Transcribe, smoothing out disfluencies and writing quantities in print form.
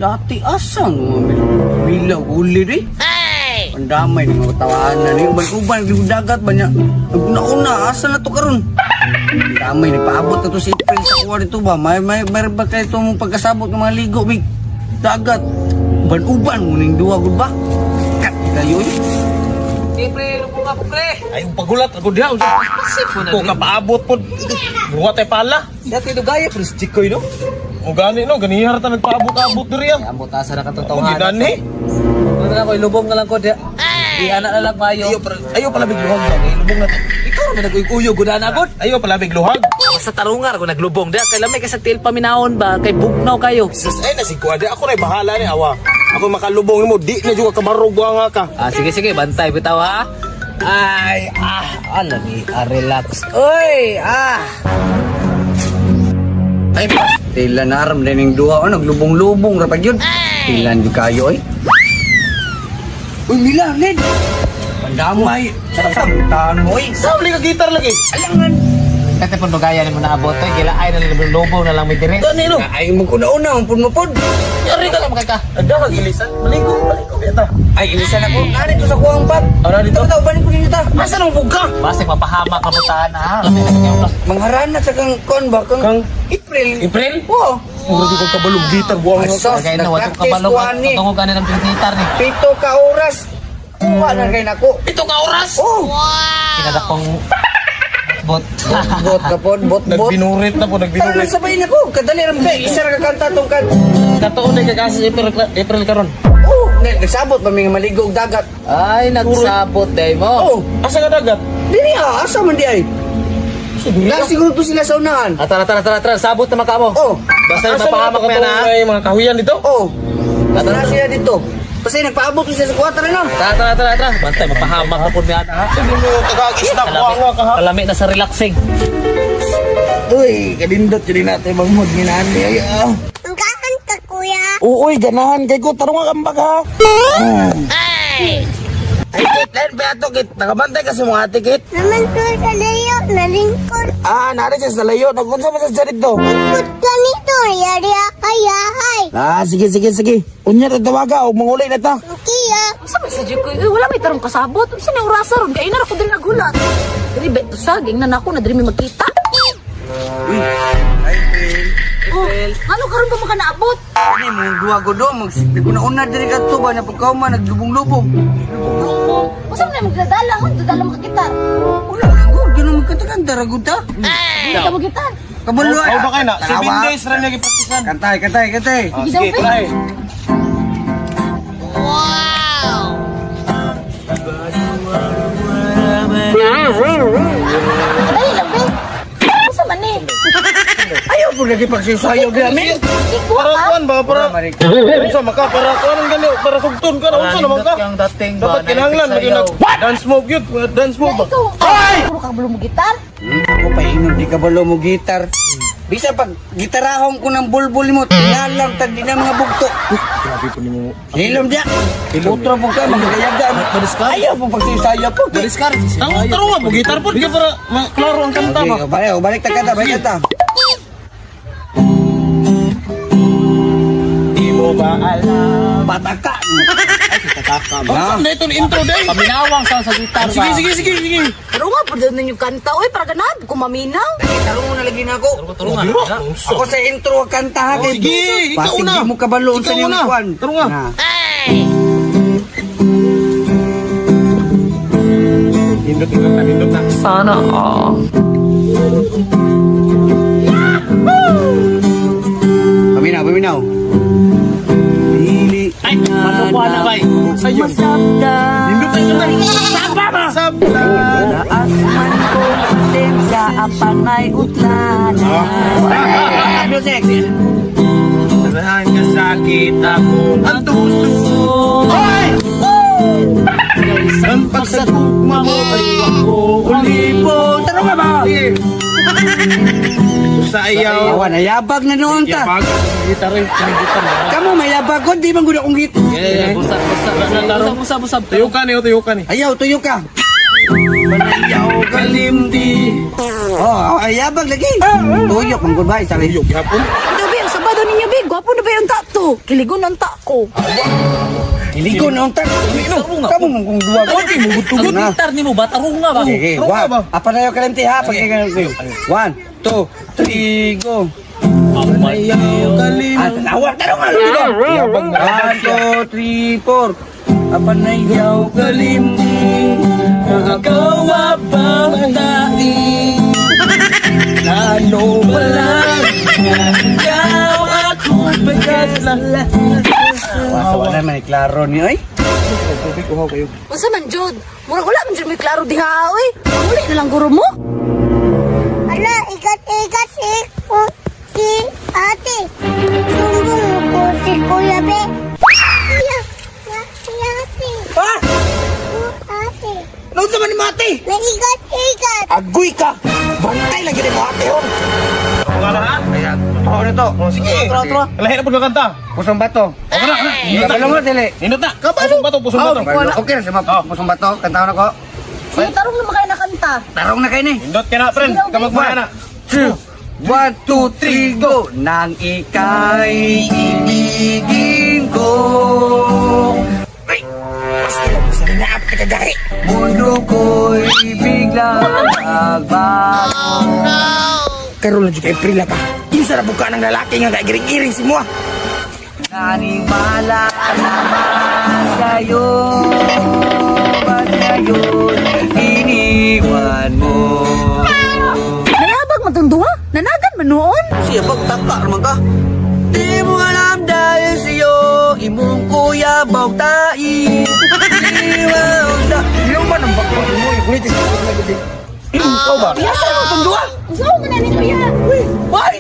Dati asa nga mila uli di. Ang damay ng mga tawanan ni uban-uban di dagat ba niya. Naguna-una asa na to karon. Ang damay nagpaabot na to si April sa kuha dito ba. May ba kayo ito mong pagkasabot ng mga ligo mig dagat. Uban-uban mo ning duwa gud ba? Kat kayo eh. Pre, lubong ako, pre. Ay, pagulat ako diha. Pasip mo na Ko kapaabot pod. Buwa tay pala. Dati dugaya, pre, si Chikoy, no? O gani no, ganihar ta nagpaabot-abot diri ah. Ambot asa na Ako katotohanan. ginani. Ano na ako, ilubong na lang ko diha. Di anak na lang kayo. Ayo para ayo pala bigluhag ba? Ilubong na to. Ikaw naman nag-uyog, guda na gud. Ayo pala bigluhag. Basta tarungar ko naglubong diha. Kay lamay kay sa tiil paminahon ba, kay bugnaw kayo. Sus, ay nasi kuha di ako ray bahala ni awa. Ako makalubong nimo di na jud ka kabarog nga ka. Ah, sige, sige, bantay bitaw ha. Ay, alam ni, relax. Oy, ah. Ay, tila na aram din yung duha. Oh, naglubong-lubong ra pag yun. Tila di kayo ay. Uy, Mila, Lin! Pandamay! Sasamtahan mo eh. Sa ka gitar lagi. Alangan! Kate pun dugaya ni mo naabot oy, gila ay na lang lubong na lang may dire. Gani no. Ay, maguna-una, ang pud. Yari ka lang makaka. Agda ka gilisan. Maligo, maligo kita. Ay, ilisan ako. Narito sa kuwang pag. Ara dito. Ito, balik ko ninyo ta. Asa nang bugka? Basta mapahamak ka butahan ha. Lamay na kayong Mangharana sa kang kon ba? Kang, Kang April. April? Oo. Mura di ko kabalog gitar buwang Ay, nga. sus, Kaya na watong nag-practice kabalo ko ani. katungog ani ng gitar ni. 7 ka oras. Kuha na kay nako. 7 ka oras. Oh! Kinadakong bot. Bot ka pod, bot, bot. Nagbinurit na po, Tara na nagbinurit. sabay na ko. Kadali ram kay. Isa ra ka kanta tong kan. Katuon na kagasa si April, April karon. Oh, nagsabot pa mi nga maligo og dagat. Ay, nagsabot day mo. Oh, Asa ka dagat? dili ah, asa man di ay. Na siguro to sila sa unahan. Ah, tara, tara, tara, tara. Sabot na makamo. Oh, Basta Asa mapahamak mga mo yan ha. katungog ay mga kahuyan dito? oh. Tara sila dito. Kasi nagpaabot ko sila sa kuha, tara na. Tara, tara, tara, tara. Bantay, mapahamak na po niya. Ha? Sige mo tagagisda buwang nga ka ha. Kalami na sa relaxing. Uy, kadindot yun natin bangmod ni nani. Ay, ah. Ang kahan ka, kuya. Uy, ganahan kay ko tarong ang ambag ha. Ay! Ay, kit, lain ba ato kit? Nakabantay ka sa mga ate kit. Naman ko sa layo, nalingkod. Ah, nari siya sa layo. Nagunsa man sa dito. Lingkod ka nito, yari akayahay. Ah, sige, sige, sige. Unya ta tawaga og mangulay na ta. Kiya, Unsa man sa Jikoy? Uy, wala may tarong kasabot. Unsa na orasa ron? Kay na ra ko diri nagulat. Diri beto sa ging na nako na diri may magkita. Uy, ay, April. Oh, ano karon pa maka naabot? Ano mo duwa ko do, mag una diri ka to ba na pagkauma naglubong-lubong. Lubong. Unsa man na magdadala? Unsa dadala mo ka gitar? Wala lang ko, ganun magkanta-kanta ra gud ta. Hindi ka mo gitar. Kabalo. Oh, ba kay na? 7 days ra niya gipraktisan. Kantay, kantay, kantay. Ah, sige, try. Dali lang be. Unsa man ni? Ayaw po lagi pagsisayaw gamit. Ikuha Para ka. kuan ba para unsa maka para kuan ang gani para sugton ka na unsa naman ka. Yung dating ba? Dapat kinahanglan maging nag dance move yun, dance move ba? Ikaw, ay! Puro ka mo gitar. Ako pa inom di kabalo mo gitar. Bisa pag gitarahon ko ng bulbul mo, tingalang tag di na mga bugto. Grabe po nimo. Hilom diya. Utro po ka, magkakayaga. Ayaw po pagsisayaw po. Tango tarong nga po gitar po kay para klaro ang kanta ba. Okay, balik, balik ta kanta, balik ta. Di mo ba alam? Pataka. Pataka ba? Unsa na itong intro day? Paminawang sa gitar ba? Sige, sige, sige, sige. Pero nga pud ninyo kanta oy para ganad ko maminaw. Tarong mo na lagi na ako. Tulungan. Ako sa intro ang kanta ha. Oh, sige, ikaw Pasig una. di mo kabalo Ikaw sa niyong una. kuwan. Tarong nga. Na. Nindot nindot na nindot na. Sana all. Paminaw, paminaw. Dili Ay, matuwa na bay. Sayo. masabda. Nindot na kanta. Saba ba? Saba. Taas man ko pasensya apan may utlana. Music. Saan ka sakit ako ang tuso. Ay! Ang pagsagugma mo ay ako ulipo. Tarong nga ba? Sayaw. Awan, nayabag na noon ta. Yabag. Gitar rin. Gitar. Kamu mayabag ko, di man gud akong git. Yeah, busa, busa, busa, busa, busa. Tuyo ka ni, tuyo ka ni. Ayaw, tuyo ka. Manayaw kalimdi. Oh, ayabag lagi. Tuyok man gud ba isa Tuyo gihapon. Ito be, ang sabado ninyo be, gwapo na ba yung to? Kiligon ang ta ko. Kiligon na unta. Kamo mong kung duwa. Di mo gutugon Ang na. gitar nimo ba tarong nga ba? Okay, Tarong nga ba? Apa na yung kalimti ha? Pag One, two, three, go. Ayaw kalim. Ah, tanawa, tarong nga. Lagi ba? Yabang na. One, two, three, four. Apa na yaw kalimti. Nagawa bang tae? Lalo Wala ikaw ako pagkasala. Wala na man klaro ni oy. Tubig uhaw kayo. Unsa man jud? Murag wala man jud may klaro diha oy. Muli na lang guro mo. Ala, igat-igat si, si ate. Sumbong ko si Kuya Be. Kuya, kuya, kuya ate. Ha? Kuya ate. Naunsa man ni mate? Naigat-igat. Agoy ka. Bantay lagi ni mo ate hon. Totoo na to. Sige. Tara, tara. Lahi na po ng kanta. Pusong bato. Okay na, na. Kabalo mo dili. Nindot na. Pusong bato, pusong bato. Okay na sa mga pusong bato. Kantahon ako. Sige, tarong naman kayo nakanta. Tarong na kayo ni. Nindot ka na, friend. Kamag mo na. Two, one, two, three, go! Nang ika'y ibigin ko, Naap ka kagahi. mundo ko'y biglang nagbago. Karon lang jud kay April ka. Kinsa ra buka ng lalaki nga kaigiring-iring si mo. Naniwala naman sa'yo, ba't ngayon iniwan mo? Nayabag man tong duha. Nanagan man noon. Siya pagtaka naman ka. Di mo alam dahil sa'yo, imong kuya baugtain. Iwan sa Yung man ang bakwa mo, ikulitis ko na gud. Ikaw ba? Asa man tong duha? Unsa man na ni kuya? Why?